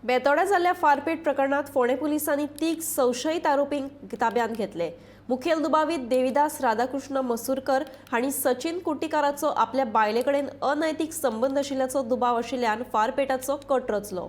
बेतोडा जाल्ल्या फारपेट प्रकरणात फोंडें पुलिसांनी तीग संशयीत आरोपींक ताब्यांत घेतले. मुखेल दुबावीत देविदास राधाकृष्ण मसूरकर हांणी सचिन कुट्टीकाराचो आपल्या बायले कडेन अनैतीक संबंद आशिल्ल्याचो दुबाव आशिल्ल्यान फारपेटाचो कट रचलो.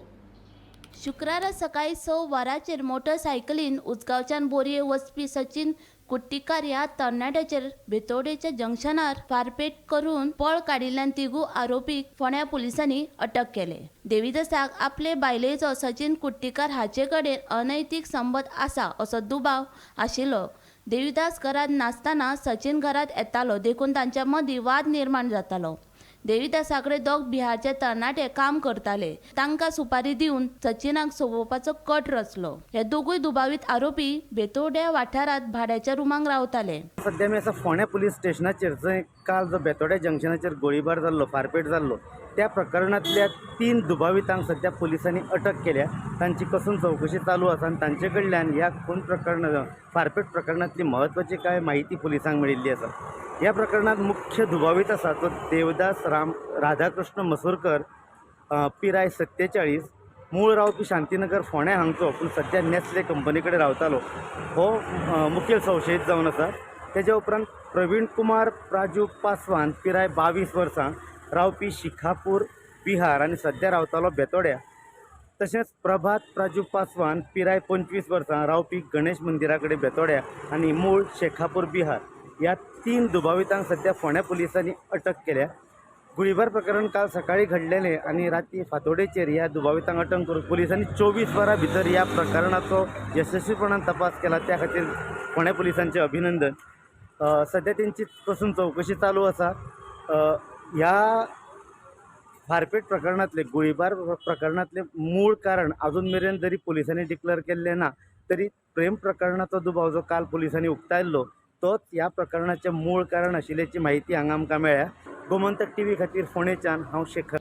शुक्रारा सकाळीं 6 वरांचेर मोटरसायकलीन उजगांवच्यान बोरये वचपी सचिन कुट्टीकार ह्या तरणाट्याचेर बेतोडेच्या जंक्शनार फारपेट करून पळ काडिल्ल्यान तिगू आरोपीक फोंड्या पुलिसांनी अटक केले. देविदासाक आपले बायलेचो सचिन कुट्टीकार हाचे कडेन अनैतीक संबंद आसा असो दुबाव आशिल्लो. देविदास घरांत नासतना सचिन घरांत येतालो, देखून तांच्या मदीं वाद निर्माण जातालो. देविदासाकडे दोग बिहारचे तरणाटे काम करताले. तांकां सुपारी दिवन सचिनाक सोबोवपाचो कट रचलो. हे दोगूय दुबावीत आरोपी बेतोड्या वाठारांत भाड्याच्या रुमांक रावताले. सध्या आमी आसा फोंड्या पुलीस स्टेशनाचेर, जंय काल जो बेतोड्या जंक्शनाचेर गोळीबार जाल्लो, फारपेट जाल्लो, त्या प्रकरणांतल्या 3 दुबावितांक सध्या पुलिसांनी अटक केल्या. तांची कसून चवकशी चालू आसा आनी तांचे कडल्यान ह्या खून प्रकरण, फारपेट प्रकरणांतली म्हत्वाची कांय म्हायती पुलिसांक मेळिल्ली आसा. ह्या प्रकरणांत मुख्य दुबावीत आसा तो देवदास राम राधाकृष्ण मसूरकर, पिराय 47, मूळ रावपी शांतीनगर फोंड्या हांगचो, पूण सध्या नेस्ले कंपनी कडेन रावतालो. हो मुखेल संशयीत जावन आसा. तेज्या उपरांत प्रवीण कुमार प्राजू पासवान, पिराय 22 वर्सां, रावपी शिखापूर बिहार आनी सध्या रावतालो बेतोड्या. तशेंच प्रभात प्राजू पासवान, पिराय 25 वर्सां, रावपी गणेश मंदिरा कडेन बेतोड्या आनी मूळ शेखापूर बिहार. ह्या 3 दुबावितांक सध्या फोंड्या पुलिसांनी अटक केल्या. गुळीबार प्रकरण काल सकाळी घडलेलें आनी राती फांतोडेचेर ह्या दुबावितांक अटक करून पुलिसांनी 24 वरां भितर ह्या प्रकरणाचो यशस्वीपणान तपास केला. त्या खातीर फोंड्या पुलिसांचें अभिनंदन. सध्या तेंची पसून चवकशी चालू आसा. ह्या फारपेट प्रकरणांतले, गुळीबार प्रकरणांतले मूळ कारण अजून मेरेन जरी पुलिसांनी डिक्लेअर केल्लें ना, तरी प्रेम प्रकरणाचो दुबाव जो काल पुलिसांनी उक्तायल्लो तोच ह्या प्रकरणाचें मूळ कारण आशिल्ल्याची म्हायती हांगा आमकां मेळ्ळ्या. गोमंतक टीव्ही खातीर फोंडेच्यान हांव शेखर.